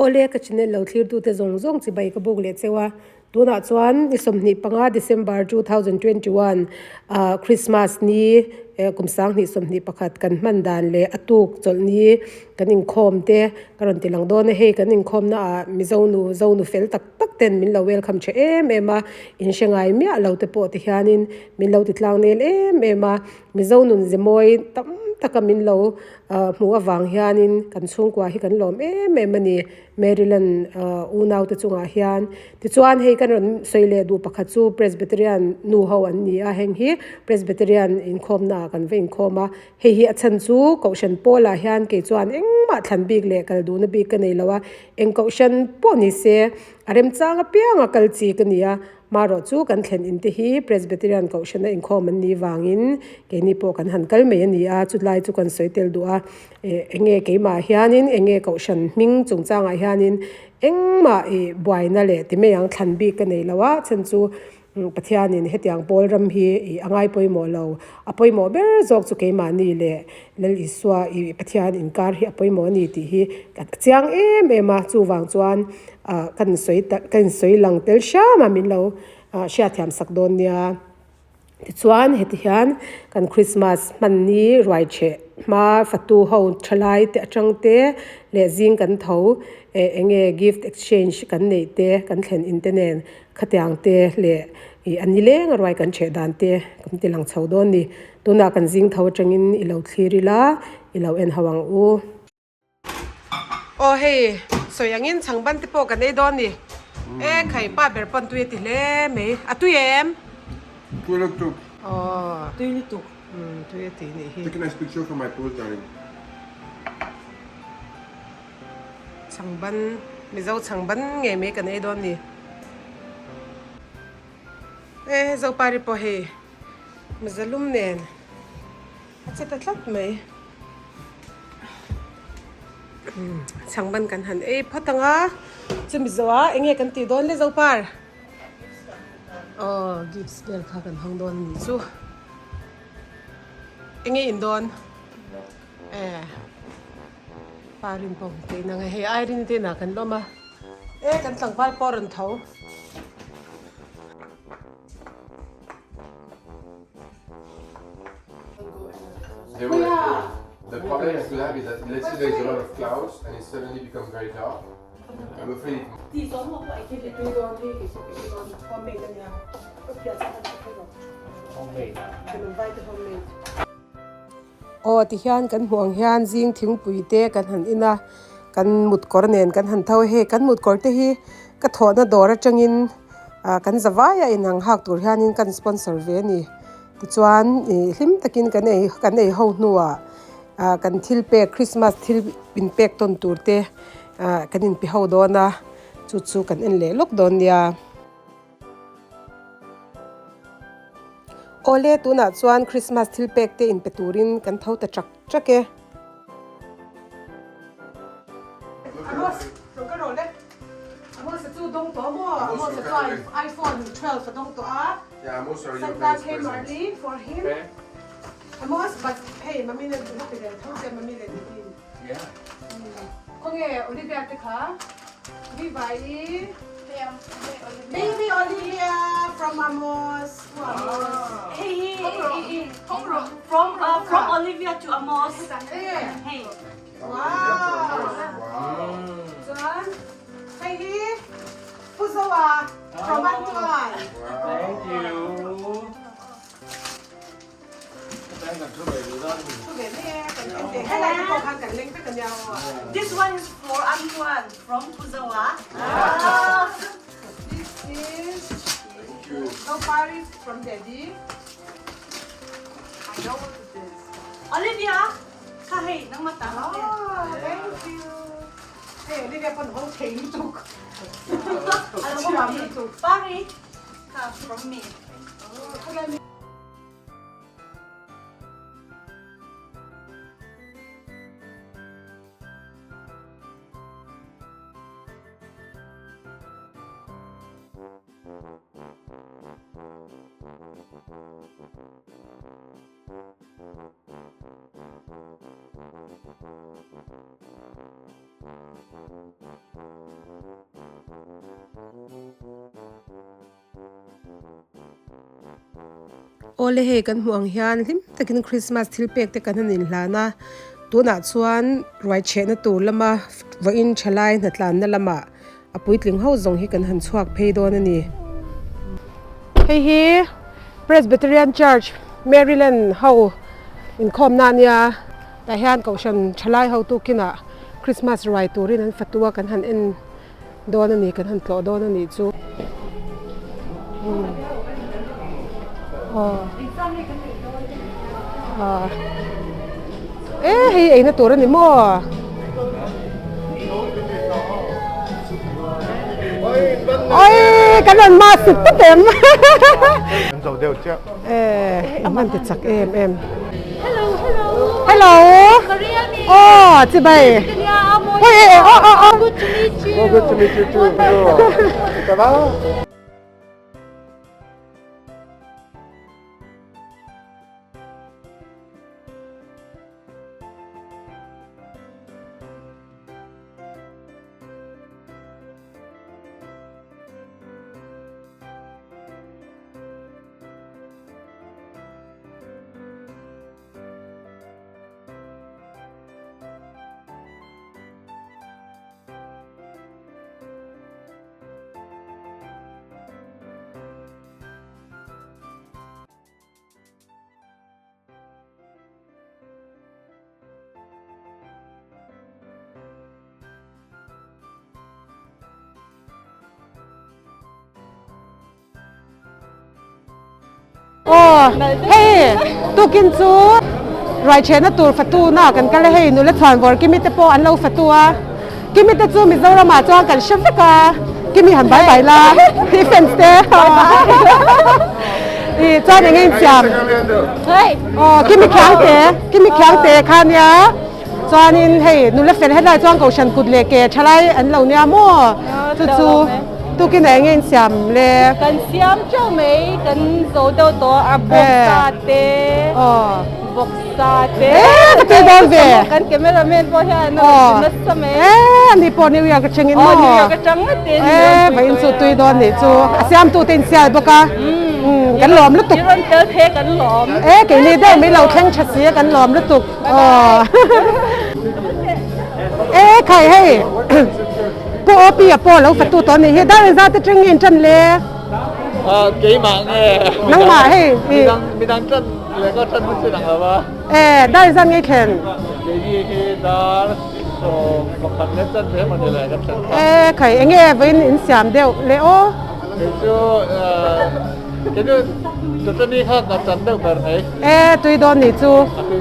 Awle ka channel lo thlirtute zawng zawng chibai ka buk leh cheu a, tunah chuan ni 25 December 2021 ah Christmas ni kum 2021 kan hman dan leh a tuk chawlh ni kan inkhawm te ka rawn ti lang dawn a, hei kan inkhawm na ah Mizo nu Zo nu fel tak tak ten min lo welcome tha em em a, in hre ngai miah lo te pawh ti hianin min lo ti tlang nel em em a, Mizo nun ze mawi tam taka min lo hmuh avang hianin kan chhungkua hi kan lawm em em a ni Maryland unau te chungah hian. Tichuan hei kan rawn sawi leh duh pakhat chu Presbyterian nu ho an ni a, heng hi Presbyterian inkhawmna ah kan va inkhawm a, hei hi a chhan chu Kohhran Pawl ah hian kei chuan engmah thlan bik leh kal duhna bik ka nei lo a, eng Kohhran pawh ni se a remchang apianga kal chi ka ni a, Marawh chu kan thlen in te hi Presbyterian Kohhrana inkhawm an nih vangin keini pawh kan han kal mai a ni a, chulai chu kan sawi tel duh a, eh enge keimah hianin enge Kohhran hming chungchangah hianin engmah ih buaina leh ti mai ang thlan bik ka nei lo a, chhan chu Pathianin hetiang pawl ram hi ih a ngai pawimawh lo, a pawimawh ber zawk chu keimahni leh Lal Isua ih Pathian inkar hi a pawimawh a ni tih hi ka chiang em em a, chuvang chuan ah ka insawi ta ka insawi lang tel hram a min lo ah hriatthiam sak dawn nia. Tichuan heti hian kan Christmas hmanni ruai cheh hma fatu ho thalai te atang te leh zing kan tho eh eng nge gift exchange kan neih te kan thlen in te nen khatiang te leh ih a nileng a ruai kan cheh dan te kan ti lang chho dawn a ni. Tunah kan zing tho atangin i lo thlir ila i lo en ho ang u. Aw hei sawi angin chhang ban te pawh kan ei dawn ni. E khai pa ber pawn tui a ti hle mai. A tui em? Tui lutuk. Aw. Tui lutuk. Umm tui a ti nih hi. Take a nice picture for my post darling. Chhang ban Mizo chhang ban ngei mai kan ei dawn ni. E Zopari pawh hei Mizalum nen. A che ta tlat mai. Chhang ban kan han ei phawt ang a, chumi zawh ah enge kan tih dawn le Zopar? Aw gifts vel kha kan hawng dawn a nih chu. Enge in dawn? E Parin pawh hmu theih nang e, hei Irene te inah kan lawm a, e kan tlangval pawh a rawn tho. The problem is to have is that let's say there's a lot of clouds and it suddenly becomes very dark. I'm afraid it Aw tihian kan hmuh ang hian zing thingpui te kan han in a, kan mut kawr nen kan han tho a, hei kan mut kawr te hi ka thawhna dawr atangin ah kan za vai a inang hak tur hianin kan sponsor ve a ni. Tichuan ih hlim takin kan ei kan ei ho hnuah ah kan thil pek Christmas thil inpek tawn tur te ah kan inpe ho dawn a, chu chu kan en leh lawk dawn nia. Awle tunah chuan Christmas thil pek te inpe turin kan tho ta chak chak e. Baby Olivia from Amos. Hey, hey, from from Olivia to Amos. Hey. Wow. Chuan hei hi Pu Zoa from Antoine. Thank you. This one is for Antoine from Pu Zoa. This is Zopari from Daddy. I know what it is. Olivia, kha hei nangmah ta. Oh, thank you. Hey, Olivia pon hong thei lutuk. Thiam lutuk. Pari, kha from me. Awle hei kan hmuh ang hian hlim takin Christmas thil pek te kan han inhlan a tunah chuan ruai chhehna tur lama vawiin thalai hnatlanna lamah a puitling ho zawng hi kan han chhuak phei dawn a ni. Hei hi Presbyterian Church Maryland ho inkhawmna a nia tah hian kohhran thalai ho tukinah Christmas ruai turin an fatu a kan han en dawn a ni kan han tlawh dawn a nih chu aw aw e hei eina tur a ni maw oi kan rawn ma sut tawp em e in hman ti chak em em Hello hello hello Maria ni aw chibai oi e aw aw aw good to meet you oh good to meet you too ça va Aw hei tukin chu ruai chhehna tur fatu na kan kal a hei nula chhuan vawr kimi te pawh an lo fatu a kimi te chu Mizoram ah chuan kan hre vek a kimi han bai bai la i fans te i chuan eng nge in siam aw kimi khiang te kimi khiang te kha nia chuanin hei nula fel helai chuan kohhran kut leh ke thalai an lo nia maw chu chu tukin ah eng nge in siam le kan siam teuh mai kan zo deuh tawh a bawksa te bawksa te e ka tui dawn ve kan cameraman pawh hian a rawn ti nasa mai e ani pawh New York atangin maw New York atang ngat in e va in chu tui dawn nih chu a siamtu te in sial bawk a kan lawm lutuk i rawn tel phei kan lawm e keini deuh mai lo thleng tha si a kan lawm lutuk Aw e khai hei pu opi a pawh lo fatu tawh anih hi dar engzat atang nge in tan le keimah nge nangmah hei midang midang tan leh ka tan hun chu nang lo a e dar engzat nge i thlen keini hi dar 11 leh chan ve emaw ni le kan thlen kha e khai enge vawiin in siam deuh le aw kei chu E tui dawn nih chu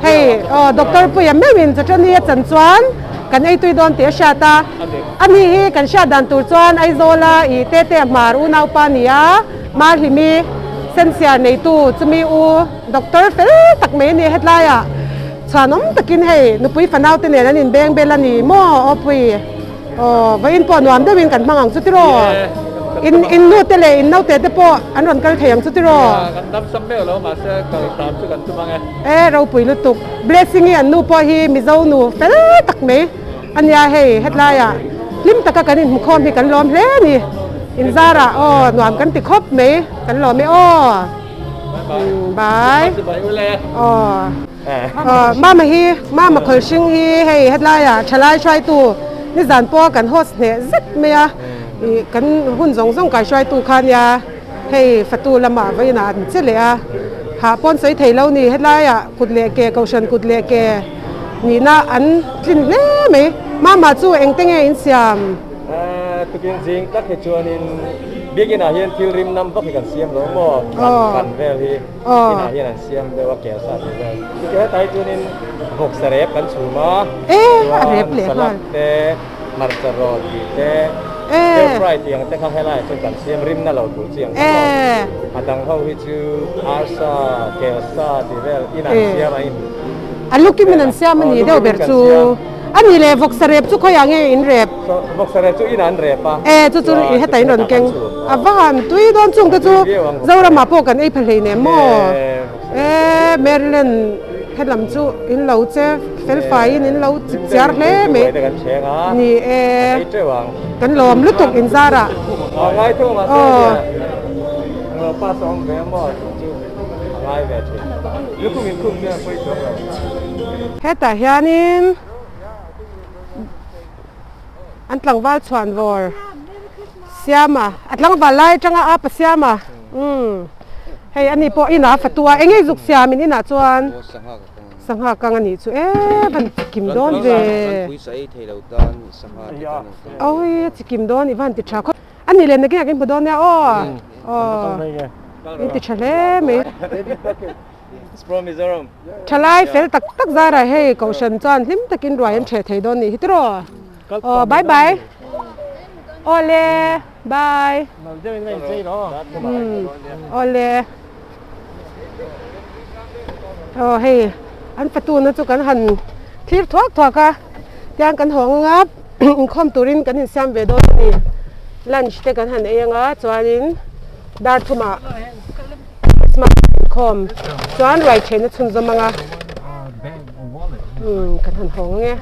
hei aw doctor Puia meuhin Chachani a chan chuan kan ei tui dawn tih a hriat a, ani hi kan hriat dan tur chuan Aizawla i Tete Hmar unaupa a ni a, Marhlimi Sensiar neitu chumi u doctor fel tak mai a ni hetlaiah chhuanawm takin hei nupui fanau te nen an inbeng bel a ni maw aw Pui. Aw, vawiin pawh nuam deuhin kan hmang ang chu tiraw? In in nu te leh in naute te pawh an rawn kal thei ang chu tiraw? Kan dam sam meuh lo mahse kal hram chu kan tum ang e. E, ropui lutuk. Blessing i an nu pawh hi Mizo nu fel tak mai a nia hei hetlaiah hlim taka kan inhmukhawm hi kan lawm hle a ni. Inzarah aw nuam kan ti khawp mai kan lawm e aw. Bye. Aw. Mama hi Mama Khawlhring hi hei hetlaiah thalai hruaitu nizan pawha kan host hneh zet mai a ih kan hun zawng zawng kai hruaitu kha nia hei fatu lamah vawiinah an che leh a hah pawn sawi thei lo ni hetlaiah kut leh ke kohhran kut leh ke nihna an tlin hle mai Mama chu engte nge in siam? Tukin zing tak hi chuanin biakinah hian thil rim nam vak hi kan siam lo maw kan vel hi. Inah hian an siam deuh a kel sa tih vel. Chuti hetah hi chuanin vawksa rep kan chhum a, chuan salad te, hmarcha rawt tih te, stir fry tih ang te kha helaiah chuan kan siam rimna lo tur chi ang kha maw. A dang ho hi chu arsa, kel sa tih vel inah an siam a in. A lukim in an siam a ni deuh ber chu. A ni le, vawksa rep chu khawiah nge in rep? Vawksa rep chu inah an rep a. E, chu chu i hetah in rawn keng. A va han tui dawn chung te chu Zoramah pawh kan ei pha hlei nem maw? E, Maryland helam chu in lo che fel faiin in lo chip chiar hle mai. Ni e, kan lawm lutuk in zarah. Aw. Hetah hianin an tlangval chhuan vawr siama a tlangval lai atanga a pa siama umm hei ani pawh inah a fatu a eng nge zuk siamin inah chuan sangha kang anih chu em a chikim dawn ve awii a chikim dawn i van ti tha khawp A nih leh nakin ah kan hmu dawn nia aw. Aw. In ti tha hle mai. Thalai fel tak tak zarah hei kohhran chuan hlim takin ruai an theh thei dawn nih hi tiraw. Aw bye bye. Aw le bye. Aw le. Aw hei an fatuna chu kan han thlir thuak thuak a tiang kan hawng anga inkhawm turin kan insiam ve dawn a ni lunch te kan han ei anga chuanin dar thumah Christmas inkhawm chuan ruai theihna chhunzawm anga umm kan han hawng ange.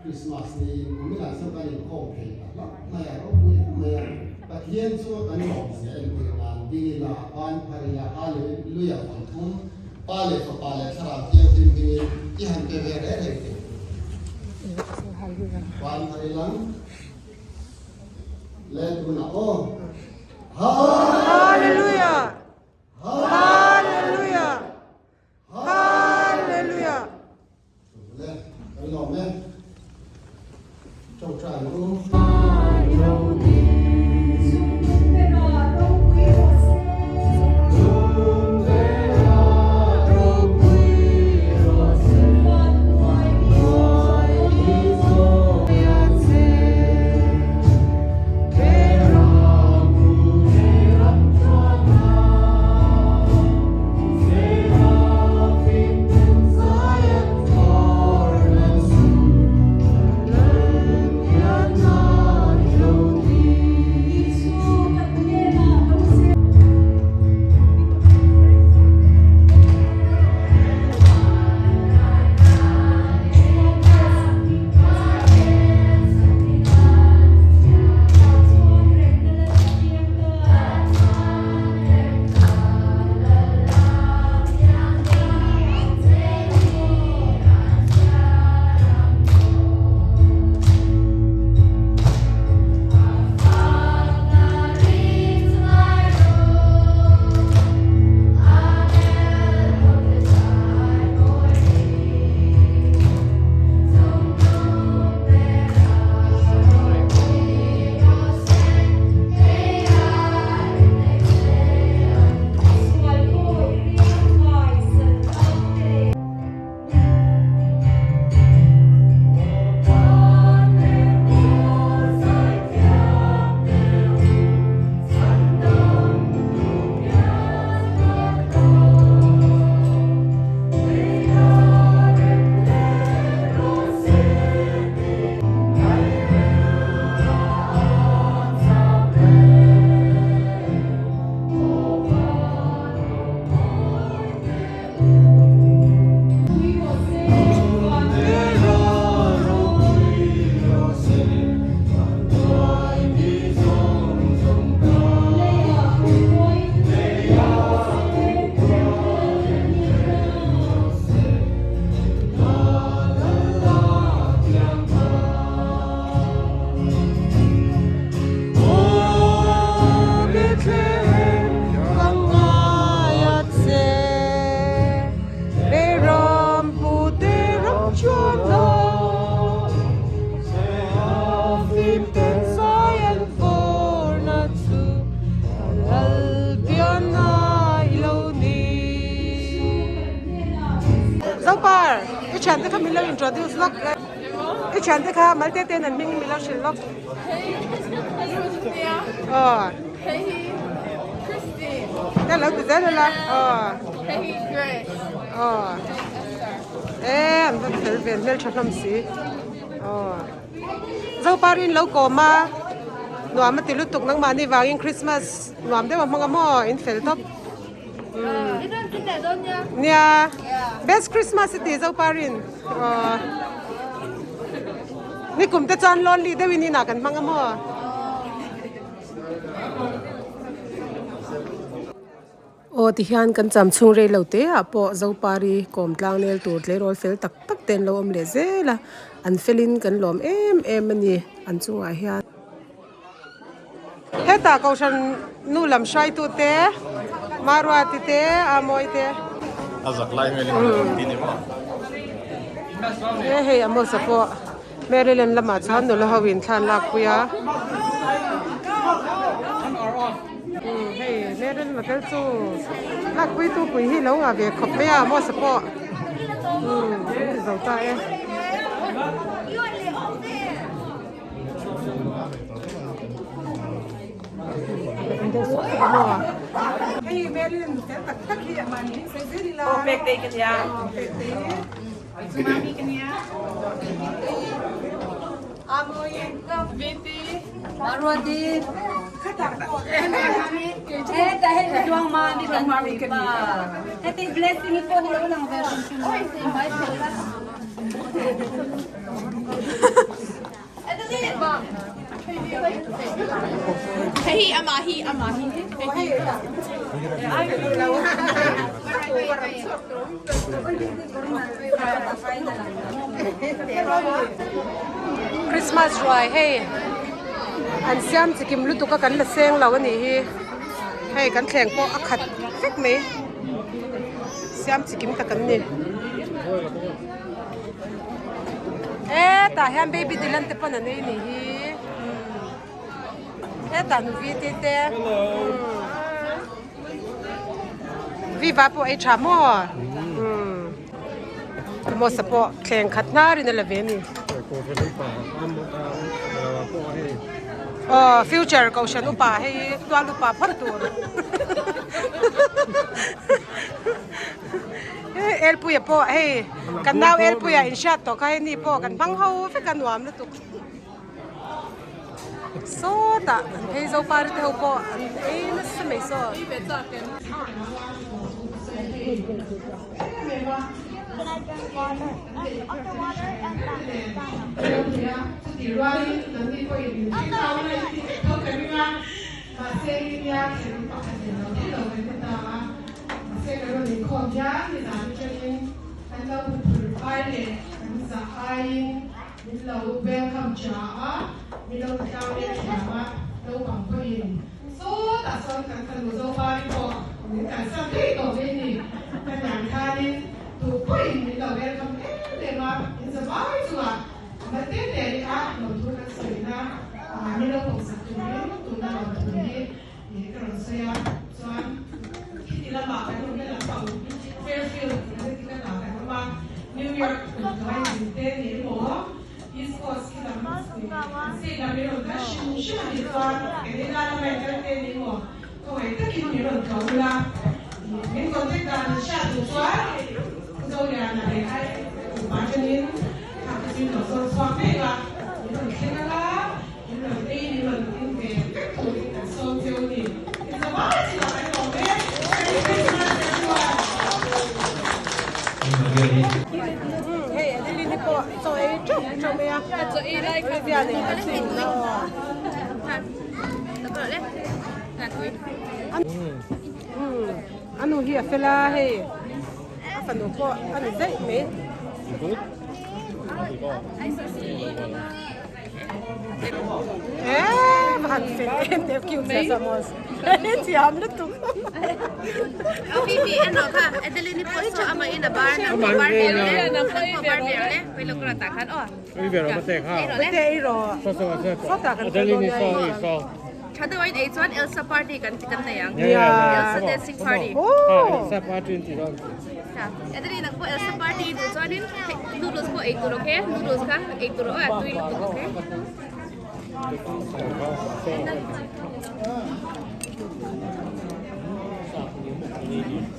Christmas niin kuminah chu kan inkhawm thei ta hlauh mai a, ropui em mai a, Pathian chu kan lawmzia entir nan ding ila ban phar ila Hallelujah vawi thum Pa leh Fapa leh Thlarau Thianghlim hmingin i han pe ve reng reng teh. Ban phar ila le tunah aw Hallelujah Hallelujah Hallelujah! Le, kan lawm e. Ṭawngṭai u. Zopar, i thiante kha min lo introduce lawk. I thiante kha malte ten an hming min lo hrilh lawk. Aw. Te lo ti zel ula. Aw. Aw. E an va fel ve hmeltha hlawm si. Aw. Zoparin lo kawm a nuam a ti lutuk nangmahni vangin Christmas nuam deuh a hmang a maw in fel tawp. Nia best Christmas i ti Zoparin. Aw. Nikum te chuan lonely deuhin inah kan hmang a maw. Aw tihian kan cham chhung rei lo te ah pawh Zopari kawm tlang nel tur tleirawl fel tak tak te an lo awm leh zel a, an felin kan lawm em em a ni an chungah hian. Hetah Kohhran nu lam hruaitu te, Maruati te, Amawi te. A zak lai hmel in an ti ni maw? He hei Amos-a pawh Maryland lamah chuan nula ho in thlan lak pui a. Hei Maryland hotel chu lak pui tu pui hi lo ngah ve khawp mai a Amos-a pawh an ti zo ta e. Hei Maryland hotel tak tak hi a mahni sawi zel ila. Aw pek te ka nia. Aw pek te. Christmas ruai hei an siam chikim lutuk a kan la seng lo a nih hi hei kan thleng pawh a khat vek mai siam chikim tak an ni e tah hian baby Dylan te pawn an ei a nih hi hetah nu V te te. Viva pawh ei tha maw? Amos-a pawh thleng khat hnar in a la ve a ni. Aw future kohhran upa hei tual upa phawt tur. Elpuia pawh hei kan nau Elpuia inhriat tawh kha hei ni pawh kan hmang ho vek a nuam lutuk. Sawtah an phei zo pari te ho pawh an ei nasa mai saw. Min lo welcome tha a, min lo tlang leh thiam a, naupang pawhin sawtah sawn kan fanu Zopari pawh min kalsan thei tawh mai ni. Ka hniam khanin tu pawhin min lo welcome em em a, in zavai chungah a mal te te a lawmthu kan sawina min lo pawmsak turin tuna lawmthu hi ka rawn sawi a, chuan khiti lamah kan awmna lampang Fairfield Connecticut ah kan awm a, New York hnuai zin te ni emaw East Coast khi lam state lam min rawn kal hrim hrim a nih chuan Canada lama in kal te ni emaw khawngaih takin min rawn tlawh ula, min contact dan in hriat duh chuan Pu Zoliana leh ai upa atangin thla te chu in lo zawn chhuak mek a, min rawn thleng anga. Min rawn ei, min rawn in ve vek turin kan sawm cheu a ni. I zavai chungah kan lawm e. Merry Christmas everyone! Hei Adeline hi pawh chaw ei teuh teuh mai a. Chaw ei lai kha. Olivia nen kan chhung na aw. A nu hi a fel a hei a fanu pawh a ni daih mai. Eee va han fel em em cute sia saw maw thiam lutuk. Fifi en rawh kha Adeline i pawh saw amah in a bar nang pawh bar ve rawh le nang pawh bar ve rawh le pawh lo kawr tah khan aw ei rawh le ei rawh sawtah kan kal dawn nia tha deuh a in ei chuan Elsa party kan kan nei ang Elsa dancing party Elsa party an ti dawn Adeline nang pawh Elsa party duh chuanin noodles pawh ei tur okay noodles kha ei tur aw a tui lutuk okay.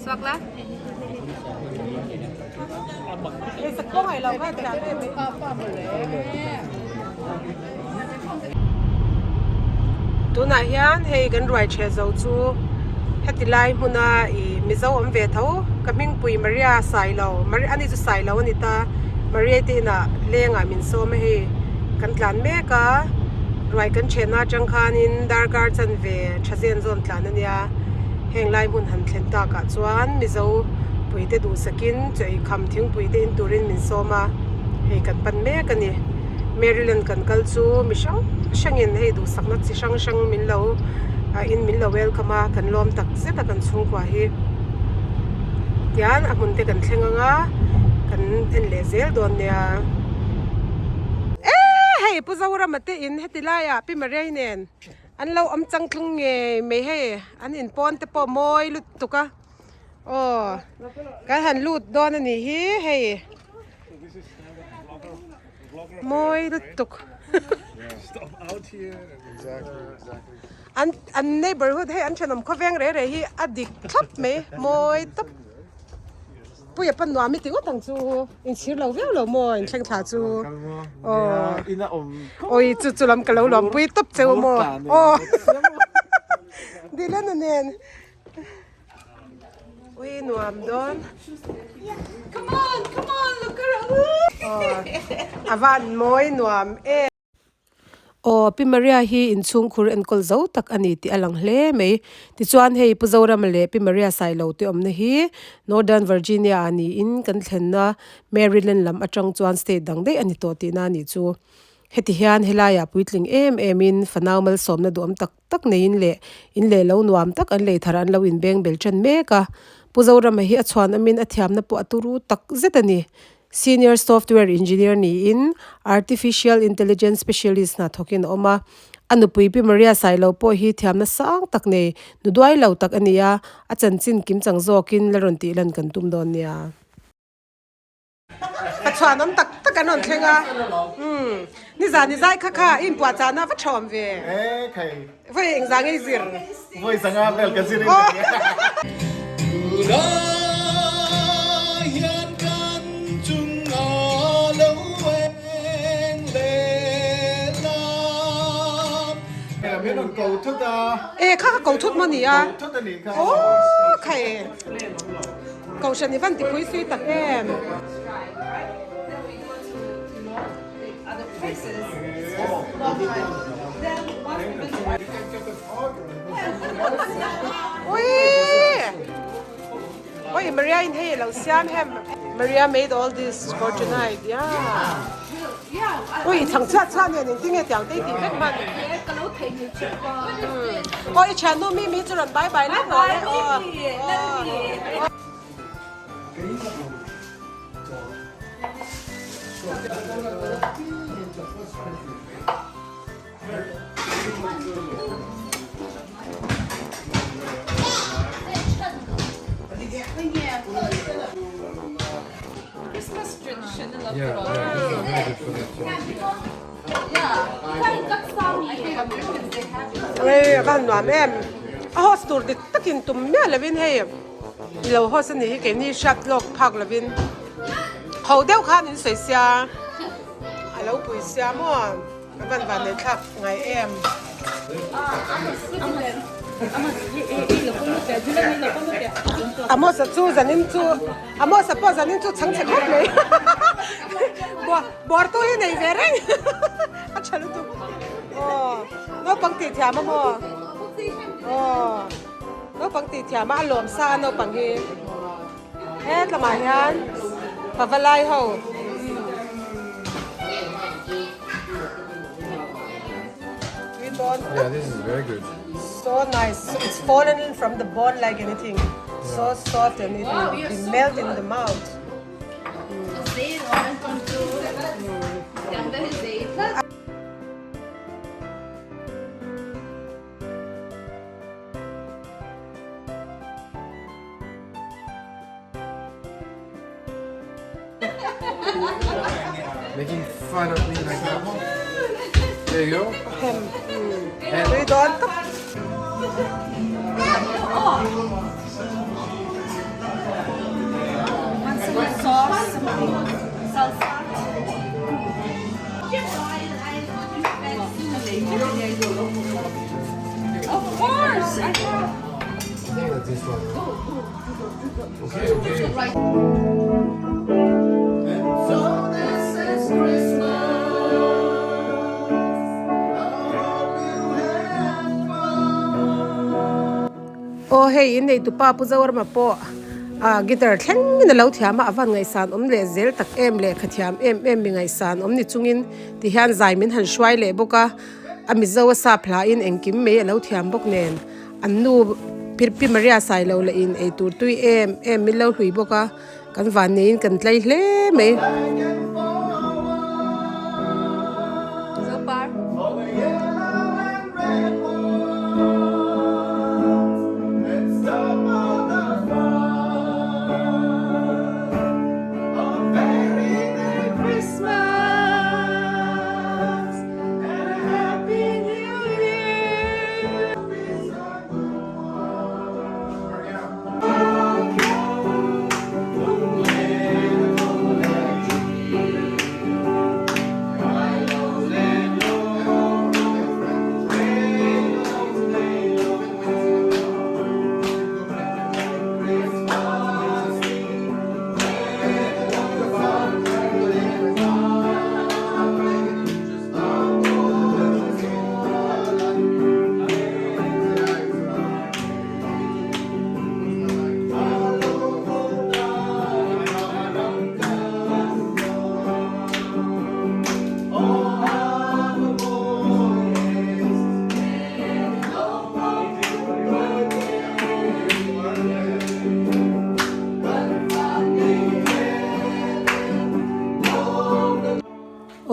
Suak la. Tunah hian hei kan ruai chhe zo chu heti lai hmuna ih Mizo awm ve tho ka hmingpui Maria Sailo ani chu Sailo a ni ta Maria te inah lengah min sawm a hei kan tlan mek a ruai kan chhehna atang khanin darkar chanve tha zen zawn tlan a nia heng lai hmun han thlen takah chuan Mizo puite duhsakin chaw ei kham thingpui te in turin min sawm a hei kan pan mek a ni Maryland kan kal chu mi hrang hrangin hei duhsakna chi hrang hrang min lo ah in min lo welcome a kan lawm tak zet a kan chhungkua hi tian a hmun te kan thleng ang a kan en leh zel dawn nia eee hei Pu Zorama te in heti laiah Pi Mariai nen an lo awm chang tlung ngei mai hei an inpawn te pawh mawi lutuk a aw kan han lut dawn a nih hi hei. Mawi lutuk an an neighbourhood hei an thenawm khawveng reh reh hi a dik thlap mai mawi tawp puia pawn nuam i ti ngawt ang chu inchhir lo viau lo maw inthleng thla chu aw awi chu chu lam ka lo lawmpui tawp cheu maw aw Dylan-a nen. Ui nuam dawn. Come on, come on, look around. A van mawi nuam em. Aw Pi Maria hi inchhungkhur enkawl zo tak a ni tih a lang hle mai. Tichuan hei Pu Zorama leh Pi Maria Sailo te awmna hi Northern Virginia ah niin kan thlenna Maryland lam atang chuan state dang daih a ni tawh tihna a nih chu. Heti hian helaiah puitling em emin fanau malsawmna duhawm tak tak neiin leh in leh lo nuam tak an lei thar an lo inbeng bel ṭan mek a. Pu Zorama hi a chhuan awmin a thiamna pawh a turu tak zet a ni. Senior Software Engineer niin Artificial Intelligence Specialist hna thawkin a awm a. A nupui Pi Maria Sailo pawh hi thiamna sang tak nei, nu duai lo tak a ni a, a chanchin kimchang zawkin la rawn tih lan kan tum dawn nia. Ka chhuan awm tak tak an rawn thleng a umm nizan ni zai kha kha i inpuah chahna va tha awm ve vawi engzah nge i zir vawi zanga vel ka zir in ka nia. E kha kha ko thut maw ni a aw khai. Kohhran i van ti pui sui tak em? Ui! Oi, Maria in hei lo siam hem. Maria made all this for tonight. Yeah. Ui, chang chhiat chhiat nen engtin nge tiang te i tih vek hman? Aw, i thiannu Mimi chu rawn bye bye leh rawh le. Aw. Hei a va han nuam em a host tur dik takin tum miah lovin hei i lo host a nih hi keini hriat lawk phak lovin ho deuh khan in sawi sia a lo pui sia maw. Ka van van nei thlak ngai em. Amos-a chu zanin chu Amos-a pawh zanin chu chhang chhe khawp mai Buar tu hi nei ve reng a tha lutuk aw naupang tih thiam a maw aw naupang tih thiam a a lawm sa a naupang hi hetlamah hian pavalai ho. Yeah, this is very good. So nice. It's fallen from the bone like anything. So soft and it will be melt in the mouth. Making fun of me like that one. There you go. Tui dawn tak. Of course! I have. I think that's this one. Okay, okay. So this is Christmas. I hope you had fun. Aw hei in nei tupa Pu Zoramah pawh ah guitar thleng in a lo thiam a, a van ngaihsan awm leh zel tak em leh kha thiam em em mi ngaihsan awm ni chungin ti hian zai min han hruai leh bawk a, a Mizo a sap hlain engkim mai a lo thiam bawk nen an nu Pi Maria Sailo leh in eitur tui em em min lo hlui bawk a, kan van neiin kan tlai hle mai. Zopar.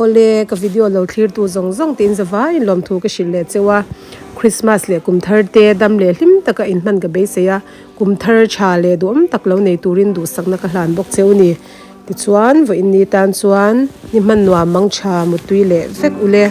Awle, ka video lo thlir tu zawng zawng te in zavaiin lawmthu ka hrilh leh cheu a, Christmas leh kum thar te dam leh hlim taka in hman ka beisei a, kum thar tha leh duhawm tak lo nei turin duhsakna ka hlan bawk cheu ni. Tichuan, vawiin ni tan chuan ni hman nuam mang tha mutui leh vek ule.